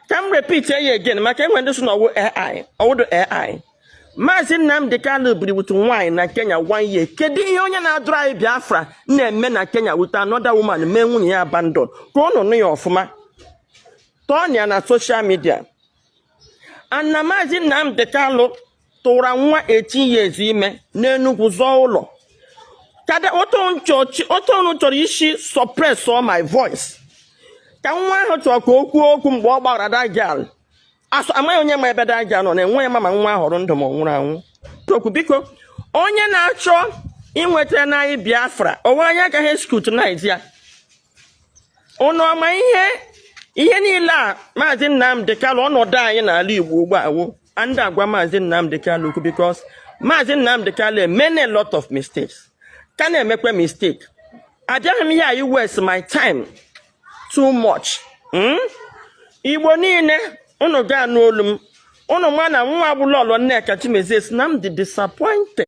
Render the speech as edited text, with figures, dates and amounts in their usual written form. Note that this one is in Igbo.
Ka m repeat ya again, maka enwe ndị sị na ọwụ AI, ọwụdụ AI. Maazị Nnamdi Kanu biri with nwaanyị na Kenya one year. Kedu ihe onye na-adụrụ anyị Biafra na-eme na Kenya with another woman, mee nwunye ya abandon? Ka ụnụ nụ ya ọfụma, tọọ ya na social media. And na Maazị Nnamdi Kanu tụra nwa 18 years ime n'Enugwu, zọọ ụlọ. Kada otu unu chọrọ isi suppress all my voice, ka nwa ahụ chọrọ ka o kwuo okwu mgbe ọ gbara that girl asụ. Amaghị onye ma ebe that girl nọ na enweghị ma nwa ahụ hụrụ ndụ ma ọ nwụrụ anwụ. Okwu, biko, onye na-achọ inweta n'anyị Biafra, onwe anyị agaghị scrutinize ya. Unu ọma ihe niile a Maazị Nnamdi Kanu, ọnọdụ anyị n'ala Igbo ugbu a wụ ndị agwa Maazị Nnamdi Kanu okwu, because Maazị Nnamdi Kanu emene a lot of mistakes, ka na-emekwa mistake. Abịaghị m ihe anyị waste my time too much. Igbo niile, unu gaa n'olu m, unu ma na nwa agbụlọlọ Nneka Chimezie si na m dị disappointed.